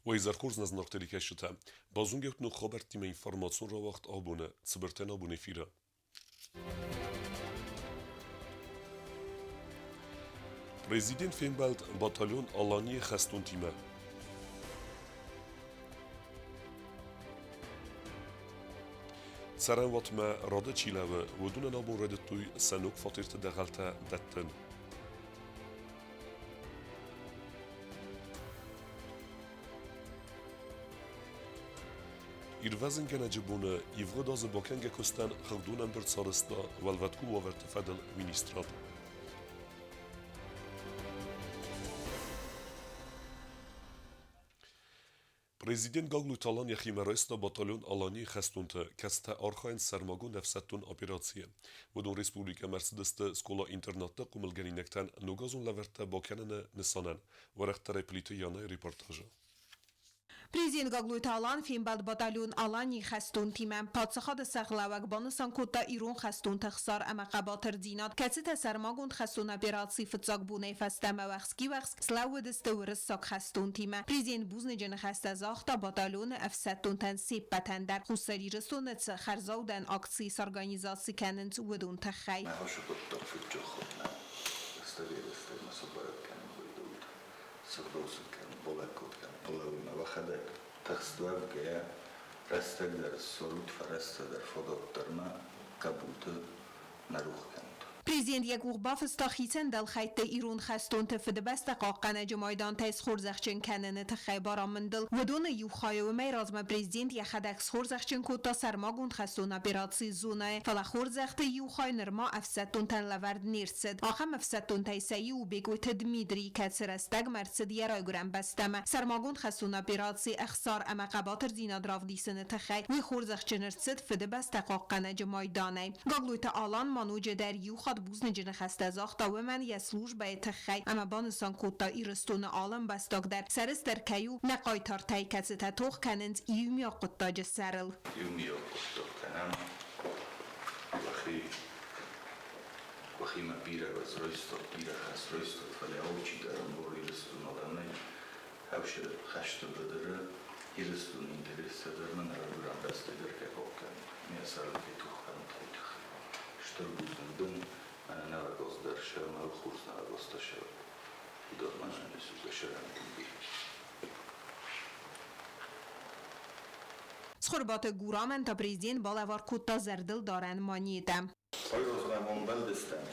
Уӕ изӕр хорз нӕ зынаргъ телекӕсджытӕ! Базонгӕ ут ног хабӕрттимӕ информацион рауагъд абоны цыбыртӕн абон эфиры. Президент фембӕлд батальон Алани-йы хӕстонтимӕ. Цӕрӕнуатмӕ рады чи лӕууы, уыдонӕн абон райдыдтой сӕ ног фатерты дӕгъӕлтӕ дӕттын. Ирвӕзынгӕнӕджы боны ивгъуыд азы бакӕнгӕ куыстӕн хыгъдон ӕмбырд сарӕзта Уӕлвӕткон уавӕрты фӕдыл министрад. Президент Гаглойты Алан йӕхимӕ райста батальон Алани-йы хӕстонты, кӕцытӕ архайынц сӕрмагонд ӕфсӕддон операцийы. Уыдон республикӕмӕ ӕрцыдысты скъола-интернатты хъомылгӕнинӕгтӕн ногазон лӕвӕрттӕ бакӕныны нысанӕн, уӕрӕхдӕрӕй Плиты Янайы репортажы. Президент Гаглойты Алан фембӕлд батальон Алани хӕстонтимӕ. Паддзахады сӕргълӕууӕг банысан кодта ирон хӕстонты ӕхсар ӕмӕ хъӕбатырдзинад, кӕцытӕ сӕрмагонд хӕстон операцийы фыццаг бонӕй фӕстӕмӕ уӕхски-уӕхск слӕууыдысты уырыссаг хӕстонтимӕ. Президент бузныджы ныхӕстӕ загъта батальоны ӕфсӕддонтӕн се ппӕтӕн дӕр, Хуссар Ирыстоны цы хӕрзаудӕн акци сорганизаци кӕнынц, уыдон тыххӕй. Сыгъдосын кӕн, балӕггад кӕн, фӕлӕ уӕхӕдӕг тыхст уӕвгӕйӕ, рӕстӕг дӕр ссарут, фӕрӕзтӕ дӕр, фадат дӕр ма хъӕбулты нӕ рох кӕнут. Президент йӕ къух бафыста хицӕн дӕлхӕйтты ирон хӕстонты Фыдыбӕстӕ хъахъхъӕнӕджы майдантӕй схорзӕхджын кӕныны тыххӕй барамындыл. Уыдоны иу хайы уымӕй размӕ президент йӕхӕдӕг схорзӕхджын кодта сӕрмагонд хӕстон операцийы зонӕйы, фӕлӕ хорзӕхты иу хай нырма ӕфсӕддонтӕн лӕвӕрд не рцыд. Ахӕм ӕфсӕддонтӕй сӕ иу у Бекъойты Дмитрий, кӕцы рӕстӕгмӕ ӕрцыд йӕ райгуырӕн бӕстӕмӕ. Сӕрмагонд хӕстон операцийы ӕхсар ӕмӕ хъӕбатырдзинад равдисыны тыххӕй уый хорзӕхджын ӕрцыд Фыдыбӕстӕ хъахъхъӕнӕджы майданӕй. Гаглойты Алан ма ноджыдӕр иу хатт бузныджы ныхӕстӕ загъта уымӕн йӕ службӕйы тыххӕй ӕмӕ банысан кодта Ирыстоны алы ӕмбӕстаг дӕр сӕрыстыр кӕй у нӕ хъайтартӕй, кӕцытӕ тох кӕнынц иумиаг хъуыддаджы сӕрыл. Иумиаг хъуыддаг кӕнӕм, уӕхи уӕхимӕ бирӕ райстат, бирӕ хӕс райстат, фӕлӕ алчидӕр ӕмбары Ирыстоны адӕмӕй, ӕвзӕр хӕсты быдыры Ирыстоны интерестӕ дӕр мын райгуырӕн бӕстӕ дӕр кӕй хъахъхъӕнут, ме сӕрыл кӕй тох кӕнут, уый тыххӕй. Стыр бузныг дын, мӕнӕ нӕуӕгоз дӕр сӕумӕ хорз нӕуӕгозтӕ сӕвӕр. Уыдон мӕнӕн исугӕ сӕрӕн куынди. Цхуырбаты Гурамӕн та президент балӕвар кодта зӕрдылдарӕн монетӕ. Айразмӕ ӕмбӕлдыстӕм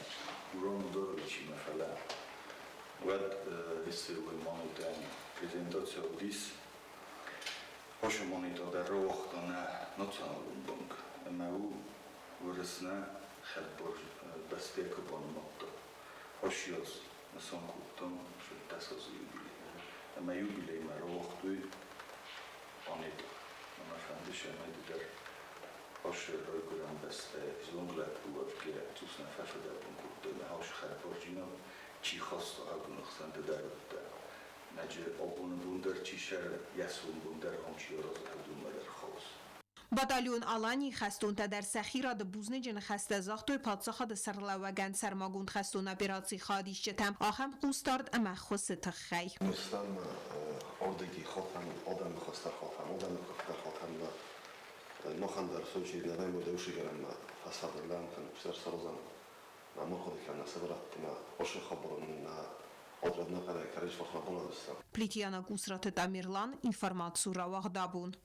Гурам Удоровичимӕ, фӕлӕ уӕд СЦО-йы монетӕн презентаци уыдис. Ацы монетӕ дӕр рауагъта нӕ Националон банк ӕмӕ у Уырыс нӕ хӕдбар бӕстӕ куы банымадта. Ацы аз нысан кодтам 15 азы юбилей. Ӕмӕ юбилеймӕ рауагътой монетӕ. Ӕмӕ фӕнды сӕ ды дӕр Ашы райгуырӕн бӕстӕ взонг лӕппу уӕвгӕйӕ цъус нӕ фӕфыдӕбон кодта нӕ ашы хӕдбарджинад чи хаста абоны хсӕн ды дӕр уыдтӕ. Нӕджы абоны бон дӕр чи сӕры, йӕ сомбон дӕр ам чи аразы, уыдонмӕ дӕр хауыс. Батальон Алани-йы хӕстонтӕ дӕр сӕхи рады бузныджы ныхӕстӕ загътой паддзахады сӕргълӕууӕгӕн сӕрмагонд хӕстон операцийы хайадисджытӕм ахӕм хъусдард ӕмӕ ӕххуысы тыххӕй. Нурсланмӕ ордеги хотӕн, адӕмы хестӕр хотӕн, адӕмы кӕстӕр хотӕнмӕ махӕн дӕр Сочийы нӕ ушигӕрӕнмӕ фӕсадӕн лӕмхӕн устӕр саразӕн махъуыды кӕнӕ сывӕллӕттимӕ уыцы хабарон нӕ отряд нӕ къӕрӕй кӕрӕдзи фарсмӕ бонадыстӕм. Плитьяна Гусраты Тамерлан, информаци рауагъдабон.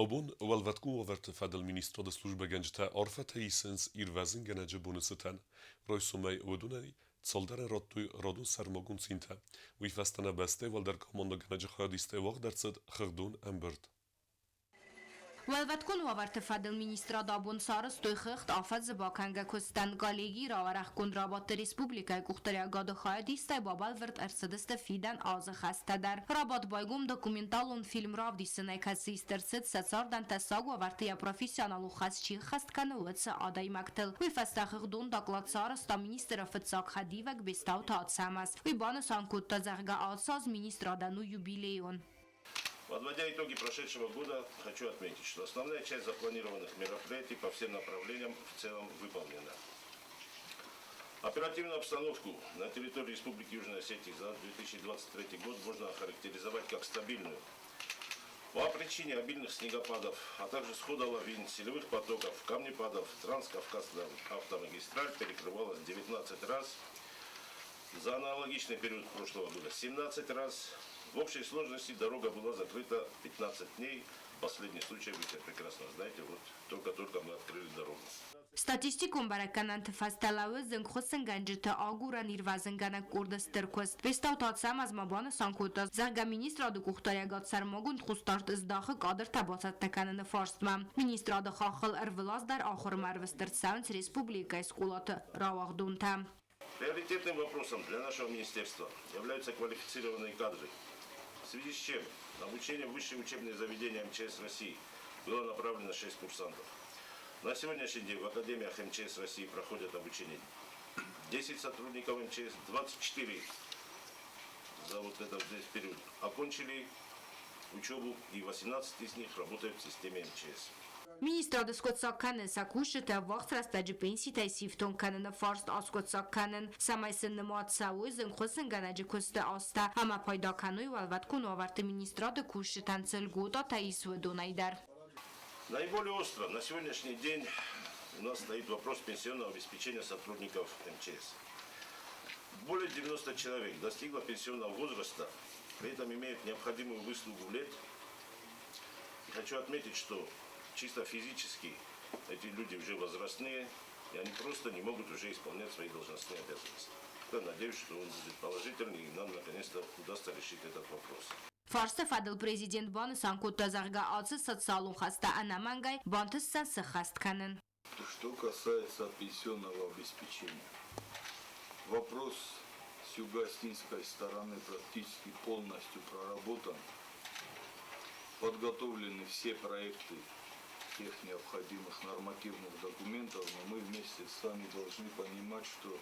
Абон Уӕлвӕткон уавӕрты фӕдыл министрады службӕгӕнджытӕ арфӕтӕ исынц ирвӕзынгӕнӕджы боны цытӕн. Райсомӕй уыдонӕй цалдӕрӕн радтой радон сӕрмагонд цинтӕ. Уый фӕстӕ нӕ бӕстӕйы уӕлдӕр командӕгӕнӕджы хайадистӕй уагъд ӕрцыд хыгъдон ӕмбырд. Уӕлвӕткон уавӕрты фӕдыл министрад абон сарӕзтой хыгъд афӕдзы бакӕнгӕ куыстӕн. Коллегийы рауӕрӕхгонд рабадты республикӕйы къухдариуӕгады хайадистӕй бабӕлвырд ӕрцыдысты фидӕн азы хӕстӕ дӕр. Рабадт байгом документалон фильм равдисынӕй, кӕцы ист ӕрцыд сӕ цардӕн тӕссаг уавӕрты йӕ профессионалон хӕс чи ӕххӕст кӕны, уыцы адӕймӕгтыл. Уый фӕстӕ хыгъдон доклад сарӕзта министры фыццаг хӕдивӕг Бестауты Ацӕмӕз. Уый банысан кодта, зӕгъгӕ, ацы аз министрадӕн у юбилейон. Подводя итоги прошедшего года, хочу отметить, что основная часть запланированных мероприятий по всем направлениям в целом выполнена. Оперативную обстановку на территории Республики Южная Осетия за 2023 год можно охарактеризовать как стабильную. По причине обильных снегопадов, а также схода лавин, селевых потоков, камнепадов, Транскавказская автомагистраль перекрывалась 19 раз. За аналогичный период прошлого года 17 раз. В общей сложности дорога была закрыта 15 дней. Последний случай вы все прекрасно знаете, вот только-только мы открыли дорогу. Статистикон бӕрӕггӕнӕнты фӕстӕ лӕууы зынгхуыссынгӕнджыты агурӕн-ирвӕзынгӕнӕг къорды стыр куыст. Бестауты Ацӕмӕз ма банысан кодта, зӕгъгӕ, министрады къухдариӕгад сӕрмагонд хъусдард здахы кадртӕ бацӕттӕ кӕныны фарстмӕ. Министрады хаххыл ӕрвылаз дӕр ахуырмӕ ӕрвыст ӕрцӕуынц республикӕйы скъолаты рауагъдонтӕ. Приоритетным вопросом для нашего министерства являются квалифицированные кадры. В связи с чем на обучение в высшие учебные заведения МЧС России было направлено 6 курсантов. На сегодняшний день в академиях МЧС России проходят обучение 10 сотрудников МЧС, 24 за вот этот здесь период окончили учебу, и 18 из них работают в системе МЧС. Министрады скъуыддзаг кӕны сӕ кусджыты ӕввахс рӕстӕджы пенситӕй сифтонг кӕныны фарст аскъуыддзаг кӕнын, цӕмӕй сын нымад цӕуой зынгхуыссынгӕнӕджы куысты азтӕ ӕмӕ пайда кӕной Уӕлвӕткон уавӕрты министрады кусджытӕн цы льготӕтӕ ис, уыдонӕй дӕр. Наиболее остро на сегодняшний день у нас стоит вопрос пенсионного обеспечения сотрудников МЧС. Более 90 человек достигло пенсионного возраста, при этом имеют необходимую выслугу лет. И хочу отметить, что чисто физически эти люди уже возрастные, и они просто не могут уже исполнять свои должностные обязанности. Я надеюсь, что он будет положительный, и нам наконец-то удастся решить этот вопрос. Фарсты фӕдыл президент банысан кодта, зӕгъгӕ, ацы социалон хӕстӕ ӕнӕмӕнгӕй бантысдзӕн сыххӕст кӕнын. Что касается пенсионного обеспечения, вопрос с юго-осетинской стороны практически полностью проработан. Подготовлены все проекты тех необходимых нормативных документов, но мы вместе с вами должны понимать, что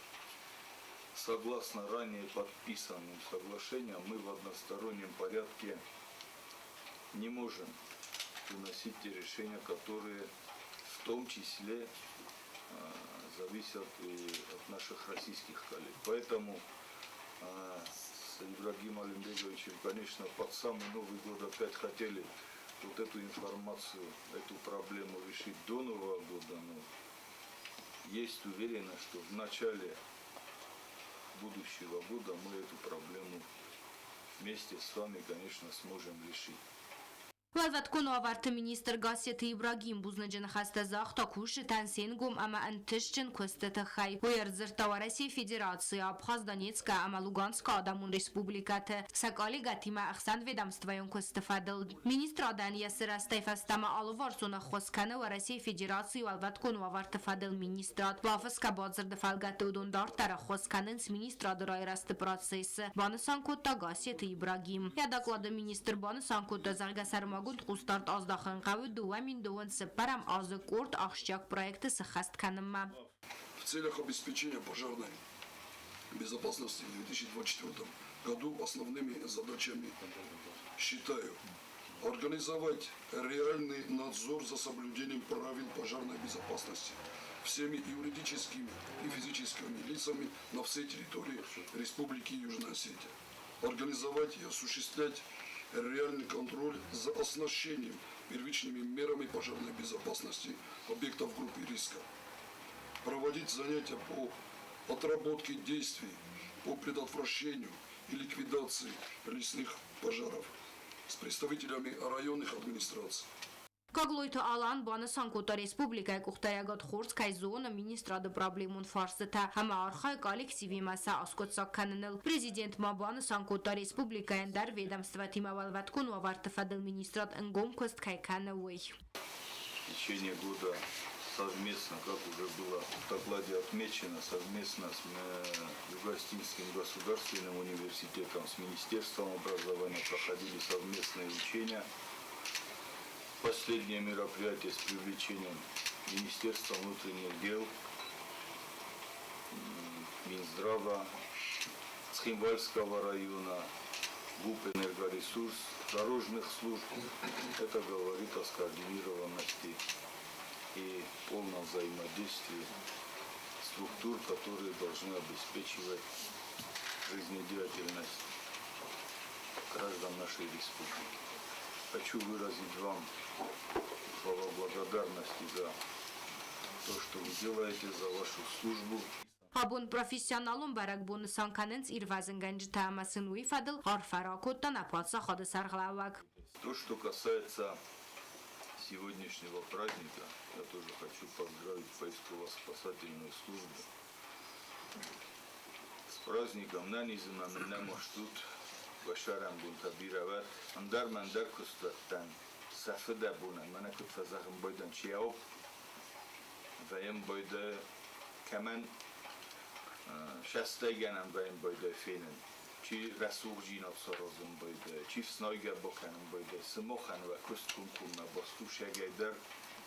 согласно ранее подписанным соглашениям мы в одностороннем порядке не можем выносить те решения, которые в том числе зависят и от наших российских коллег. Поэтому с Ибрагимом Алимбеговичем, конечно, под самый Новый год опять хотели вот эту информацию, эту проблему решить до Нового года, но есть уверенность, что в начале будущего года мы эту проблему вместе с вами, конечно, сможем решить. Уӕлвӕткон уавӕрты министр Гассеты Ибрагим бузныджы ныхӕстӕ загъта кусджытӕн се нгом ӕмӕ ӕнтыстджын куысты тыххӕй. Уый ӕрдзырдта Уӕрӕсейы Федерацийы, Абхаз, Донецкы ӕмӕ Луганскы адӕмон республикӕты сӕ коллегӕтимӕ ӕхсӕнведомствӕйон куысты фӕдыл. Министрадӕн йӕ сырӕзтӕй фӕстӕмӕ алыварсон ӕххуыс кӕны Уӕрӕсейы Федерацийы Уӕлвӕткон уавӕрты фӕдыл министрад. Бафысгӕ бадзырды фӕлгӕтты уыдон дарддӕр ӕххуыс кӕнынц министрады райрӕзты процессы, банысан кодта Гассеты Ибрагим. Йӕ доклады министр банысан кодта, зӕгъгӕ, сӕрмагонд хъусдард аздахын хъӕуы 2024 азы къорд ахсджиаг проекты сыххӕст кӕнынмӕ. В целях обеспечения пожарной безопасности в 2024 году основными задачами считаю организовать реальный надзор за соблюдением правил пожарной безопасности всеми юридическими и физическими лицами на всей территории Республики Южная Осетия. Организовать и осуществлять реальный контроль за оснащением первичными мерами пожарной безопасности объектов группы риска. Проводить занятия по отработке действий по предотвращению и ликвидации лесных пожаров с представителями районных администраций. Гаглойты Алан банысан кодта республикӕйы къухдариӕгад хорз кӕй зоны министрады проблемон фарстытӕ ӕмӕ архайы коллективимӕ сӕ аскъуыддзаг кӕныныл. Президент ма банысан кодта республикӕйы ӕндӕр ведомствӕтимӕ уӕлвӕткон уавӕрты фӕдыл министрад ӕнгом куыст кӕй кӕны, уый. В течение года совместно, как уже было в докладе отмечено, совместно с Юго-Осетинским государственным университетом, с Министерством образования проходили совместные учения. Последнее мероприятие с привлечением Министерства внутренних дел, Минздрава, Цхинвальского района, ГУП «Энергоресурс», дорожных служб. Это говорит о скоординированности и полном взаимодействии структур, которые должны обеспечивать жизнедеятельность граждан нашей республики. Хочу выразить вам слова благодарности за то, что вы делаете, за вашу службу. Абон профессионалон бӕрӕгбон нысан кӕнынц ирвӕзынгӕнджытӕ ӕмӕ сын уый фӕдыл арфӕ ракодта нӕ паддзахады сӕргълӕууӕг. То, что касается сегодняшнего праздника, я тоже хочу поздравить поисково-спасательную службу. С праздником нанизма нӕ уӕ сӕрӕнбонтӕ бирӕ уӕд, ӕндӕр мӕ ӕндӕр куыстуӕттӕн сӕ фыдӕбонӕн, мӕнӕ куыд фӕзӕгъын байдӕн, чи ауп, вӕййӕм байдӕ кӕмӕн сӕстӕйгӕнӕн вӕййӕм байдӕ фенын, чи рӕсугъддзинад саразын байдӕ, чи фснайгӕ бакӕнын байдӕ, сымахӕн уӕ куыст комкоммӕ баст у сӕгӕйдӕр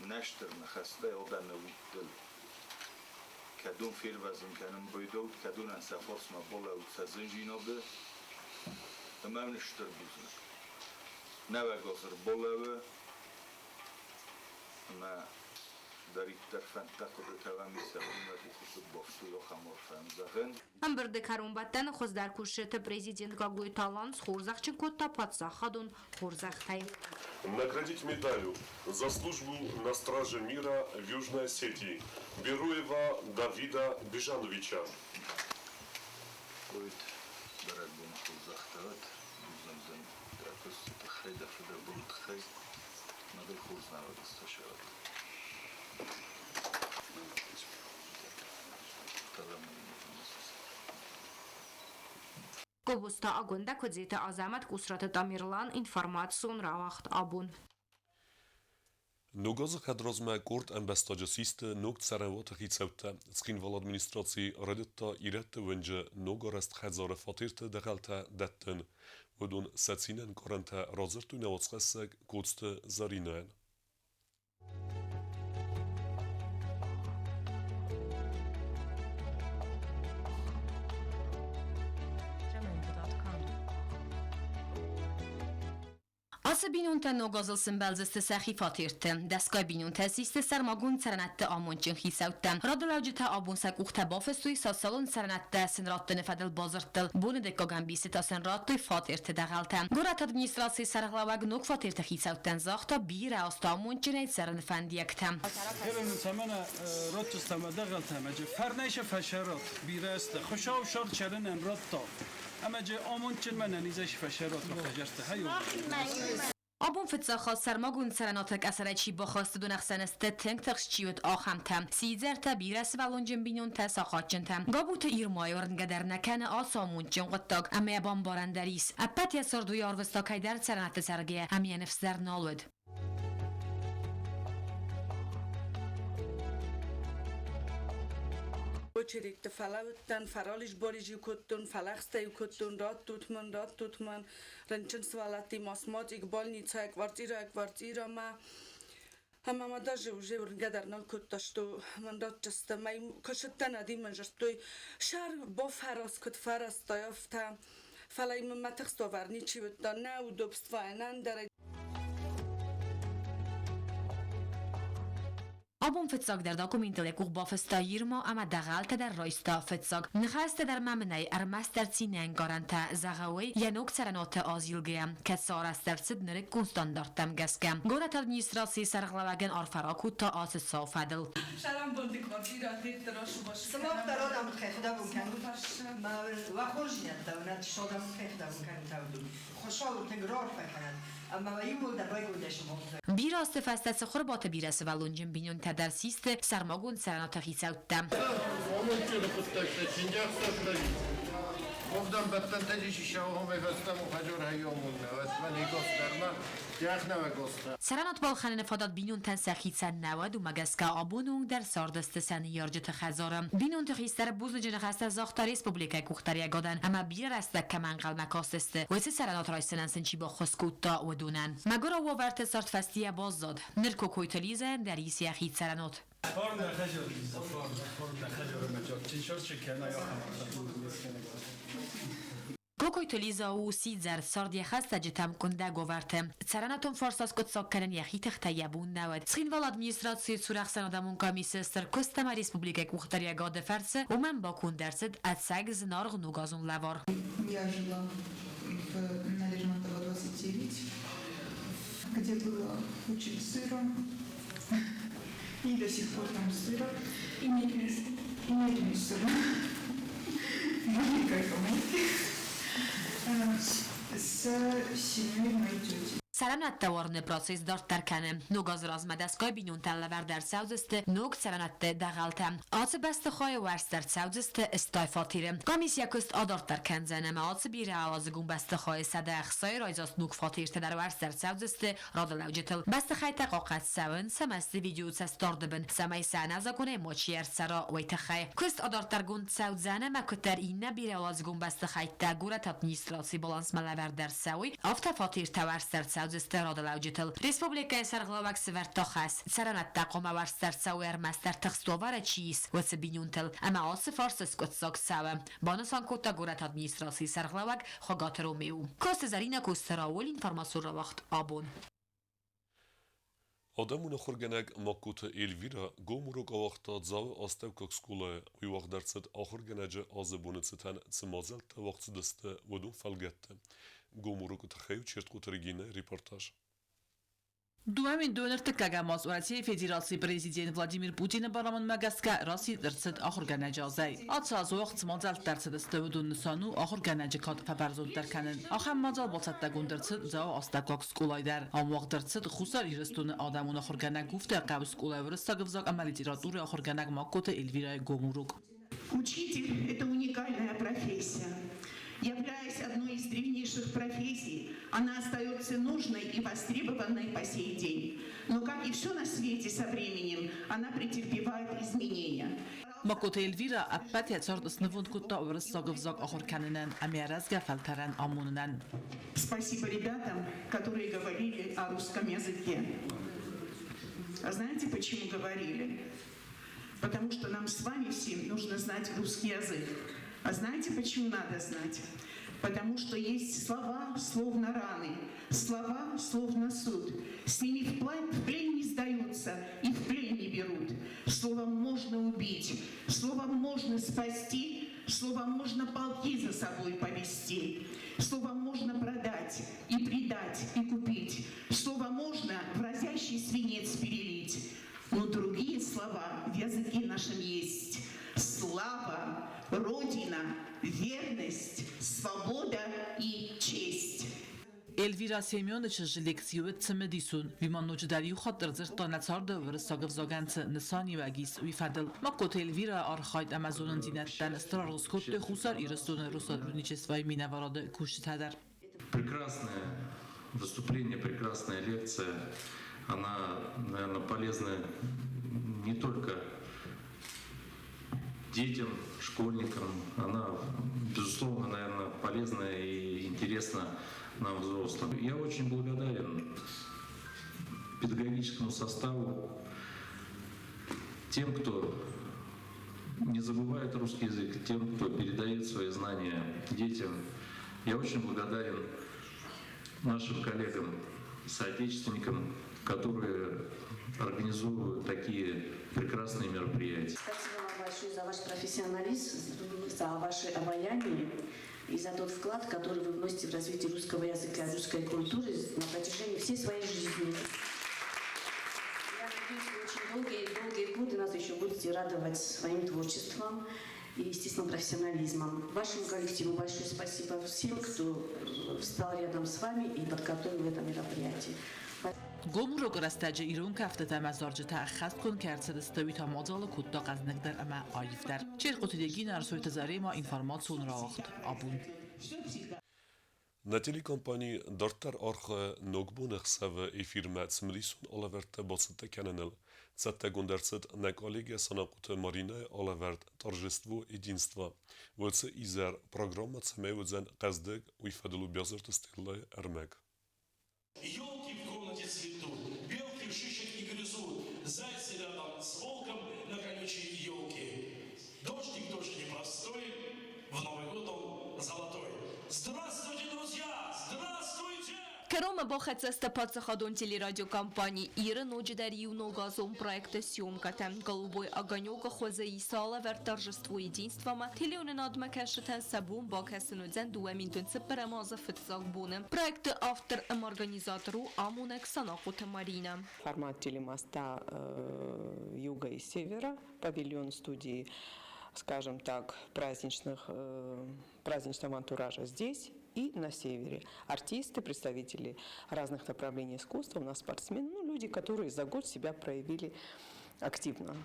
не стыр ныхӕстӕй адӕмы удтыл. Кӕдон фервӕзын кӕнын байдӕут, кӕдонӕн сӕ фарсмӕ балӕуут сӕ зындзинады, ӕмӕ уын стыр бузныг. Нӕуӕг аз ӕрбалӕууы, ӕмӕ цыдӕриддӕр фӕндтӕ, хъуыдытӕ уӕм ис, сӕ уымӕ къухы куыд бафтой, ахӕм арфӕ зӕгъын. Ӕмбырды кӕронбӕттӕны хуыздӕр кусджыты президент Гаглойты Алан схорзӕхджын кодта паддзахадон хорзӕхтӕй. Наградить медалью за службу на страже мира в Южной Осетии Беруева Давида Бежановича. Уӕд бӕрӕгбоны хорзӕхтӕ уӕд, бузныг дын дӕ куысты тыххӕй, дӕ фыдӕбоны тыххӕй, ӕмӕ дыл хорз нӕуӕд ыстӕсӕуӕд. Гобозты Агуындӕ, Куыдзеты Азӕмӕт, Къусраты Тамерлан, информацион рауагъд «Абон». Ног азы хӕдразмӕ къорд ӕмбӕстаджы систы ног цӕрӕнуаты хицӕуттӕ. Цхинвалы администраци райдыдта Ирӕтты уынджы ногарӕзт хӕдзары фатерты дӕгъӕлтӕ дӕттын. Уыдон сӕ цинӕн карӕнтӕ радзырдтой нӕ уацхӕссӕг Коцты Зӕринӕйӕн. Ацы бинонтӕ ног азыл сымбӕлдзысты сӕхи фатерты. Дӕсгай бинонтӕ систы сӕрмагонд цӕрӕнӕтты амондджын хицӕуттӕ. Радылӕуджытӕ абон сӕ къухтӕ бафыстой социалон цӕрӕнӕттӕ сын раттыны фӕдыл бадзырдтыл. Боны дыккаг ӕмбисы та сын радтой фатерты дӕгъӕлтӕ. Горӕты администрацийы сӕргълӕууӕг ног фатерты хицӕуттӕн загъта бирӕ азты амондджынӕй цӕрыны фӕндиӕгтӕ. Абон фыццаг хатт сӕрмагонд цӕрӕнуаты къӕсӕрӕй чи бахызт, уыдон ӕхсӕн сты тынг тыхст чи уыд, ахӕмтӕ. Сидзӕртӕ, бирӕсывӕллонджын бинонтӕ, сахъатджынтӕ. Габуты Ирмайы уырнгӕ дӕр нӕ кӕны ацы амондджын хъуыддаг, ӕмӕ йӕ бамбарӕн дӕр ис. Ӕппӕт йӕ цард уый арвыста кӕйдӕр цӕрӕнӕтты цӕргӕйӕ, ӕмӕ йӕ ныфс дӕр нал уыд. Очередьты фӕлӕууыдтӕн, фӕралис-бариз-иу кодтон, фӕлӕгъстӕ-иу кодтон, раттут мын, раттут мын, рынчын сывӕллӕттимӕ астматик, больницӕйӕ квартирӕйӕ квартирӕмӕ. Ӕмӕ мӕ даже уже уырнгӕ дӕр нал кодта, что мын ратдзысты. Мӕ куы сыдтӕн, ӕди мын дзырдтой, сӕр бафӕраз, куыд фӕрӕзтай, афтӕ. Фӕлӕ мын мӕ тыхст уавӕр ничи уыдта, нӕ удобство, нӕ ӕндӕрӕй. Абон фыццагдӕр документыл йӕ къух бафыста Ирма ӕмӕ дӕгъӕлтӕ дӕр райста фыццаг. Ныхӕстӕ дӕр ма мын ӕй ӕрмӕстдӕр цинӕнкъарӕнтӕ зӕгъӕуй йӕ ног цӕрӕнуаты азилгӕйӕ, кӕд сӕ арӕзт ӕрцыд нырыккон стандарттӕм гӕсгӕ. Горӕты администрацийы сӕргълӕууӕгӕн арфӕ ракодта ацы цауы фӕдыл. Сӕрӕнбонты квартирӕ тетты расубас. Сымах дӕр адӕмы тыххӕй фыдӕбон кӕнут, мӕ уӕ хорздзинӕдтӕ уынӕд, чысыл адӕмы тыххӕй фыдӕбон кӕнут ӕвдул. Хуыцау тынг раарфӕ кӕнӕд, ӕмӕ уӕ иууылдӕр райгондӕй сымах. Бирӕ азты фӕстӕ Цыхуырбаты бирӕсывӕллонджын бинонтӕ дӕр систы сӕрмагонд цӕрӕнуаты хицӕуттӕ. Цӕрӕнуат балхӕныны фадат бинонтӕн сӕхицӕн нӕ уыд, уымӕ гӕсгӕ абоны онг дӕр цардысты сӕ ныййарджыты хӕдзары. Бинонты хистӕр бузныджы ныхӕстӕ загъта республикӕйы къухдариӕгадӕн ӕмӕ бирӕ рӕстӕг кӕмӕ ӕнхъӕлмӕ кастысты, уыцы цӕрӕнуат райсынӕн сын чи баххуыс кодта, уыдонӕн. Мӕгуыры уавӕрты цард фӕстийӕ баззад. Ныр Кокойты Лизӕйӕн дӕр ис йӕхи цӕрӕнуат. Кокойты Лиза у сидзӕр, цард йӕ хӕстӕджытӕм къуындӕг уавӕрты. Цӕрӕнуатон фарста скъуыддзаг кӕнын йӕхи тыхтӕй йӕ бон нӕ уыд. Цхинвалы администрацийы цур ӕхсӕнадӕмон комиссы стыр куыст ӕмӕ республикӕйы къухдариуӕгады фӕрцы уымӕн баконд ӕрцыд ӕцӕг зынаргъ ногазон лӕвар. Я жила в, на Лермонтова 29, где было очень сыро. И до сих пор там сыро. И нет сыро. Маленькая комнатка с семьей моей тети. Цӕрӕнуӕттӕ уарыны процесс дарддӕр кӕны. Ног азы размӕ дӕсгай бинонтӕн лӕвӕрд ӕрцӕудзысты ног цӕрӕнуӕтты дӕгъӕлтӕ. Ацы бӕстыхайы уӕрст ӕрцӕудзысты стай фатеры. Комиссийӕ куыст адарддӕр кӕндзӕн ӕмӕ ацы бирӕуӕладзыгон бӕстыхайы 160 райдзаст ног фатертӕ дӕр уӕрст ӕрцӕудзысты радылӕуджытыл. Бӕстыхӕйттӕ хъахъхъӕд цӕуынц ӕмӕ сты видеоцӕстдарды бын, цӕмӕй сӕ ӕнӕзакъонӕй мачи ӕрцӕра, уый тыххӕй. Куыст адарддӕргонд цӕудзӕн ӕмӕ куыддӕр иннӕ бирӕуӕладзыгон бӕстыхӕйттӕ горӕты администрацийы балансмӕ лӕвӕрд ӕрцӕуой, афтӕ фатертӕ уӕрст ӕрцӕудзысты радылӕуджытыл. Республикӕйы сӕргълӕууӕг сӕвӕрдта хӕс, цӕрӕнуӕттӕ хъуамӕ уӕрст ӕрцӕуой ӕрмӕстдӕр тыхст уавӕры чи ис, уыцы бинонтыл, ӕмӕ ацы фарст скъуыддзаг цӕуы, банысан кодта горӕты администрацийы сӕргълӕууӕг Хуыгаты Ромео. Коцты Зӕринӕ Коцты Рауль информацион рауагъд абон. Адӕмон ахуыргӕнӕг Магкоты Эльвирӕ гом урок ауагъта Дзауы астӕуккаг скъолайы. Уый уагъд ӕрцыд ахуыргӕнӕджы азы боны цытӕн цы мадзӕлттӕ уагъд цыдысты, уыдон фӕлгӕтты. Гом урокы тыххӕй у Чертхъоты Регинӕйы репортаж. 2023 аз Уӕрӕсейы Федерацийы президент Владимир Путины барамындмӕ гӕсгӕ расидт ӕрцыд ахуыргӕнӕджы азӕй. Ацы аз уагъд цы мадзӕлттӕ ӕрцыдысты, уыдон нысан у ахуыргӕнӕджы кад фӕбӕрзонддӕр кӕнын. Ахӕм мадзал бацӕттӕгонд ӕрцыд Дзауы астӕуккаг скъолайы дӕр. Ам уагъд ӕрцыд Хуссар Ирыстоны адӕмон ахуыргӕнӕг Гуфтайы хъӕуы скъолайы уырыссаг ӕвзаг ӕмӕ литературӕйы ахуыргӕнӕг Магкоты Эльвирӕйы гом урок. Учитель – это уникальная профессия. Являясь одной из древнейших профессий, она остается нужной и востребованной по сей день. Но, как и все на свете со временем, она претерпевает изменения. Магкоты Эльвирӕ ӕппӕт йӕ цард снывонд кодта уырыссаг ӕвзаг ахуыр кӕнынӕн ӕмӕ рӕзгӕ фӕлтӕрӕн амонынӕн. Спасибо ребятам, которые говорили о русском языке. А знаете, почему говорили? Потому что нам с вами всем нужно знать русский язык. А знаете, почему надо знать? Потому что есть слова, словно раны, слова, словно суд. С ними в плен не сдаются и в плен не берут. Словом можно убить, словом можно спасти, словом можно полки за собой повести. Словом можно продать и предать, и купить. Слово можно в разящий свинец перелить. Но другие слова в языке нашем есть. Слава, Родина, верность, свобода и честь. Эльвира Семены чызджы лекци уыд цымыдисон. Уый ма ноджыдӕр иу хатт ӕрдзырдта нӕ царды уырыссаг ӕвзагӕн цы нысаниуӕг ис, уый фӕдыл. Магкоты Эльвирӕ архайд ӕмӕ зонындзинӕдтӕн стыр аргъ скодтой Хуссар Ирыстоны Россотрудничествойы минӕварады кусджытӕ дӕр. Прекрасное выступление, прекрасная лекция. Она, наверное, полезна не только детям, школьникам. Она, безусловно, наверное, полезна и интересна нам, взрослым. Я очень благодарен педагогическому составу, тем, кто не забывает русский язык, тем, кто передает свои знания детям. Я очень благодарен нашим коллегам, соотечественникам, которые организовывают такие прекрасные мероприятия. Спасибо вам большое за ваш профессионализм, за ваше обаяние и за тот вклад, который вы вносите в развитие русского языка и русской культуры на протяжении всей своей жизни. Я надеюсь, вы очень долгие-долгие годы нас еще будете радовать своим творчеством и, естественно, профессионализмом. Вашему коллективу большое спасибо, всем, кто встал рядом с вами и подготовил это мероприятие. Гом урокы рӕстӕджы ирон кӕфтытӕ ӕмӕ зарджытӕ ӕххӕстгонд кӕй ӕрцыдысты, уый та мадзалы кодта хъӕздыгдӕр ӕмӕ аивдӕр. Черкъоты Регинӕ, Ӕрсойты Заремӕ, информацион рауагъд абон. Нӕ телекомпани дарддӕр архайы Ногбоны ӕхсӕвы эфирмӕ цымыдисон алӕвӕрдтӕ бацӕттӕ кӕныныл. Цӕттӕгонд ӕрцыд нӕ коллегӕ Санахъоты Маринӕйы алӕвӕрд «Торжество единства». Уыцы изӕр программӕ цӕмӕй уыдзӕн хъӕздыг, уый фӕдыл у Биазырты Стеллӕйы ӕрмӕг. Елки в комнате цветут, белки шишек не грызут, зайцы рядом с волком на колючей елке. Дождик тоже непростой, в Новый год он золотой. Здравствуйте, друзья! Здравствуйте! Кӕронмӕ бахӕццӕ сты паддзахадон телерадиокомпани Ир-ы ноджыдӕр иу ногазон проекты съемкӕтӕ. Голубой огонек-ы хуызы ис алӕвӕрд Торжество единства-мӕ телеуынынадмӕ кӕсджытӕн сӕ бон бакӕсын уыдзӕн 2004 азы фыццаг боны. Проекты автор ӕмӕ организатор у амонӕг Санахъоты Маринӕ. Формат телемоста юга и севера, павильон студии, скажем так, праздничного антуража здесь и на севере. Артисты, представители разных направлений искусства, у нас спортсмены, ну, люди, которые за год себя проявили активно,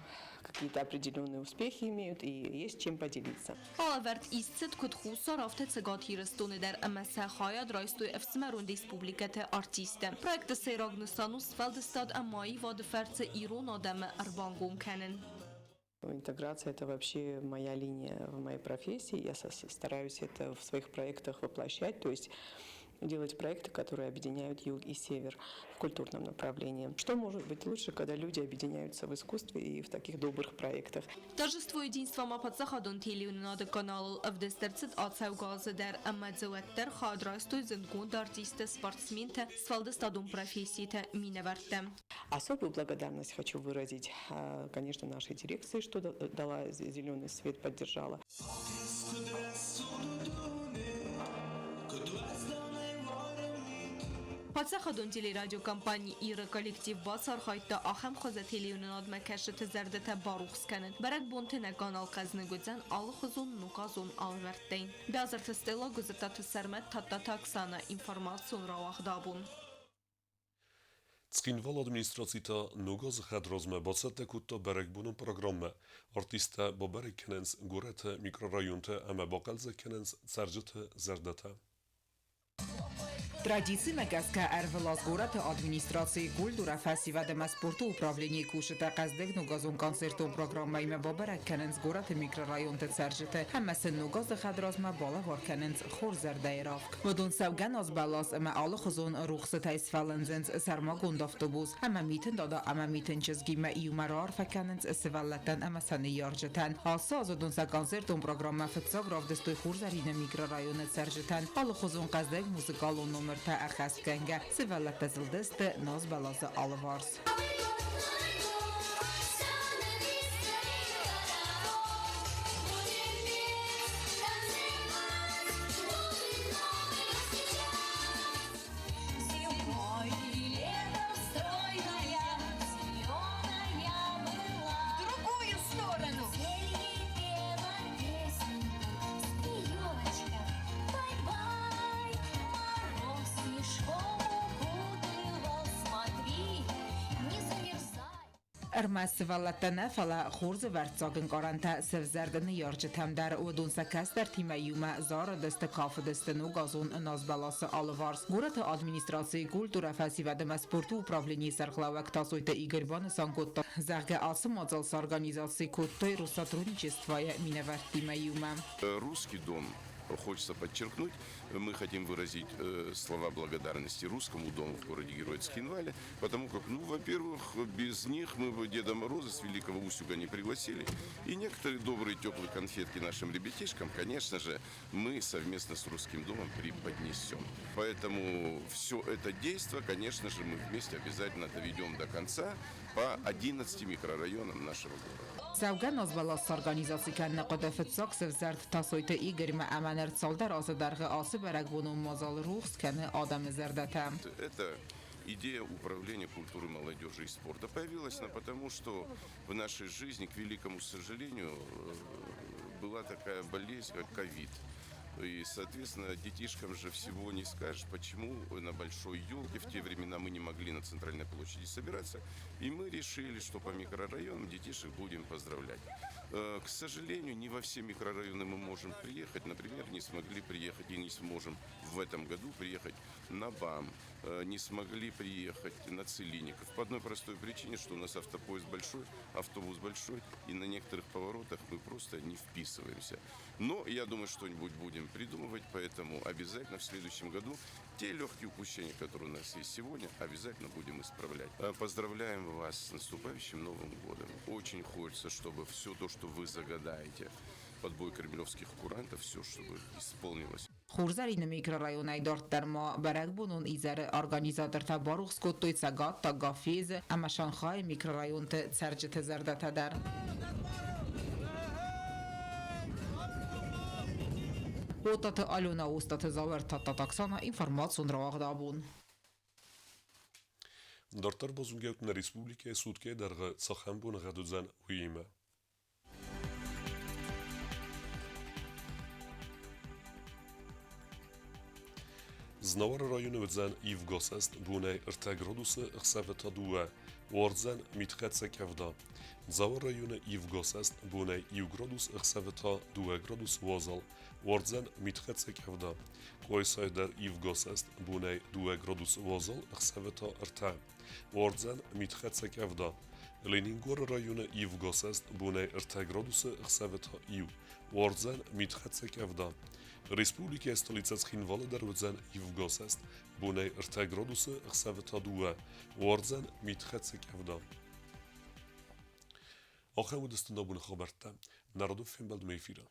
какие-то определенные успехи имеют и есть чем поделиться. Алӕвӕрд ист цыд куыд Хуссар, афтӕ Цӕгат Ирыстоны дӕр ӕмӕ сӕ хайад райстой ӕфсымӕрон республикӕты артисттӕ. Проекты сӕйраг нысан у сфӕлдыстад ӕмӕ аивады фӕрцы ирон адӕмы ӕрбангом кӕнын. Интеграция – это вообще моя линия в моей профессии. Я стараюсь это в своих проектах воплощать, то есть делать проекты, которые объединяют юг и север в культурном направлении. Что может быть лучше, когда люди объединяются в искусстве и в таких добрых проектах? Торжество единства-мӕ паддзахадон телеуынынады каналыл ӕвдыст ӕрцыд ацӕугӕ азы дӕр ӕмӕ дзы уӕддӕр хайад райстой зындгонд артисттӕ, спортсментӕ, сфӕлдыстадон професситы минӕвӕрттӕ. Особую благодарность хочу выразить, конечно, нашей дирекции, что дала зеленый свет, поддержала. Паддзахадон телерадиокомпани Ир-ы коллектив бацархайдта ахӕм хуызы телеуынынадмӕ кӕсджыты зӕрдӕтӕ барухс кӕнын. Бӕрӕгбонты нӕ канал хъӕзныг уыдзӕн алыхуызон ногазон алӕвӕрдтӕй. Биазырты Стелла, Гуызыттаты Сӕрмӕт, Тадтаты Оксана, информацион рауагъд Абон. Цхинвалы администраци та Ног азы хӕдразмӕ бацӕттӕ кодта бӕрӕгбонон программӕ. Артисттӕ бабӕрӕг кӕнынц горӕты микрорайонтӕ ӕмӕ бахъӕлдзӕг кӕнынц цӕрджыты зӕрдӕтӕ. Традицимӕ гӕсгӕ ӕрвылаз горӕты администрацийы культурӕ, фӕсивӕд ӕмӕ спорты управленийы кусджытӕ хъӕздыг ногазон концертон программӕимӕ бабӕрӕг кӕнынц горӕты микрорайонты цӕрджыты ӕмӕ сын ногазы хӕдразмӕ балӕвар кӕнынц хорз зӕрдӕйы равг. Уыдон цӕугӕ назбӕлас ӕмӕ алыхуызон рухсытӕй сфӕлындзынц сӕрмагонд автобус ӕмӕ Митын Дада ӕмӕ Митын чызгимӕ иумӕ раарфӕ кӕнынц сывӕллӕттӕн ӕмӕ сӕ ныййарджытӕн. Ацы аз уыдон сӕ концертон программӕ фыццаг равдыстой Хурзӕрины микрорайоны цӕрджытӕн. Алыхуызон хъӕздыг музыкалон номыртӕ ӕххӕстгӕнгӕ сывӕллӕттӕ зылдысты назбӕласы алыварс. Ӕрмӕст сывӕллӕттӕ нӕ, фӕлӕ хорз ӕвӕрццаг ӕнкъарӕнтӕ сӕвзӕрд ныййарджытӕм дӕр. Уыдон сӕ кӕстӕртимӕ иумӕ зарыдысты, кафыдысты ногазон назбӕласы алыварс. Горӕты администрацийы культурӕ, фӕсивӕд ӕмӕ спорты управленийы сӕргълӕууӕг Тасойты Игорь банысан кодта, зӕгъгӕ, ацы мадзал сорганизаци кодтой Россотрудничествойы минӕвӕрттимӕ иумӕ. Русский дом хочется подчеркнуть, мы хотим выразить слова благодарности Русскому дому в городе Герой Цхинвале, потому как, ну, во-первых, без них мы бы Деда Мороза с Великого Устюга не пригласили. И некоторые добрые теплые конфетки нашим ребятишкам, конечно же, мы совместно с Русским домом преподнесем. Поэтому все это действо, конечно же, мы вместе обязательно доведем до конца по 11 микрорайонам нашего города. Цӕугӕ назбӕлас сорганизаци кӕныны хъуыды фыццаг сӕвзӕрд Тасойты Игорьмӕ ӕмӕ ныр цалдӕр азы дӕргъы ацы бӕрӕгбонон мадзал рухс кӕны адӕмы зӕрдӕтӕ. Это идея управления культуры, молодежи и спорта появилась она потому, что в нашей жизни, к великому сожалению, была такая болезнь, как ковид. И, соответственно, детишкам же всего не скажешь, почему на большой елке в те времена мы не могли на центральной площади собираться. И мы решили, что по микрорайонам детишек будем поздравлять. К сожалению, не во все микрорайоны мы можем приехать. Например, не смогли приехать и не сможем в этом году приехать на БАМ, не смогли приехать на Целинников. По одной простой причине, что у нас автопоезд большой, автобус большой, и на некоторых поворотах мы просто не вписываемся. Но я думаю, что-нибудь будем придумывать, поэтому обязательно в следующем году те легкие упущения, которые у нас есть сегодня, обязательно будем исправлять. Поздравляем вас с наступающим Новым годом. Очень хочется, чтобы все то, что вы загадаете под бой кремлевских курантов, все, чтобы исполнилось. Хурзӕрины микрорайонӕй дарддӕр ма бӕрӕгбонон изӕры организатортӕ барухс кодтой Цӕгаттаг, Гафезы ӕмӕ Шанхайы микрорайонты цӕрджыты зӕрдӕтӕ дӕр. Отаты Алена, Остаты Зауӕр, Тадтаты Оксана, информацион рауагъд Абон. Дарддӕр базонгӕ нӕ республикӕйы суткӕйы дӕргъы цахӕм боныгъӕд уыдзӕн, уыимӕ. Знауыры районы уыдзӕн ивгасӕст бонӕй 3 градусы, ӕхсӕвы та 2. Уардзӕн митхӕццӕ къӕвда. Дзауы районы ивгасӕст бонӕй 1 градус, ӕхсӕвы та 2 градус уазал. Уардзӕн митхӕццӕ къӕвда. Къуайсайы дӕр ивгасӕст бонӕй 2 градус уазал, ӕхсӕвы та 3. Уардзӕн митхӕццӕ къӕвда. Ленингоры районы ивгасӕст бонӕй 3 градусы, ӕхсӕвы та 1. Уардзӕн митхӕццӕ къӕвда. Республикӕйы столицӕ Цхинвалы дӕр уыдзӕн ивгасӕст бонӕй 3 градусы, ӕхсӕвы та 2. Уардзӕн митхӕццӕ къӕвда. Ахӕм уыдысты нӕ боны хабӕрттӕ. Народов фембӕлдмӕ эфиры.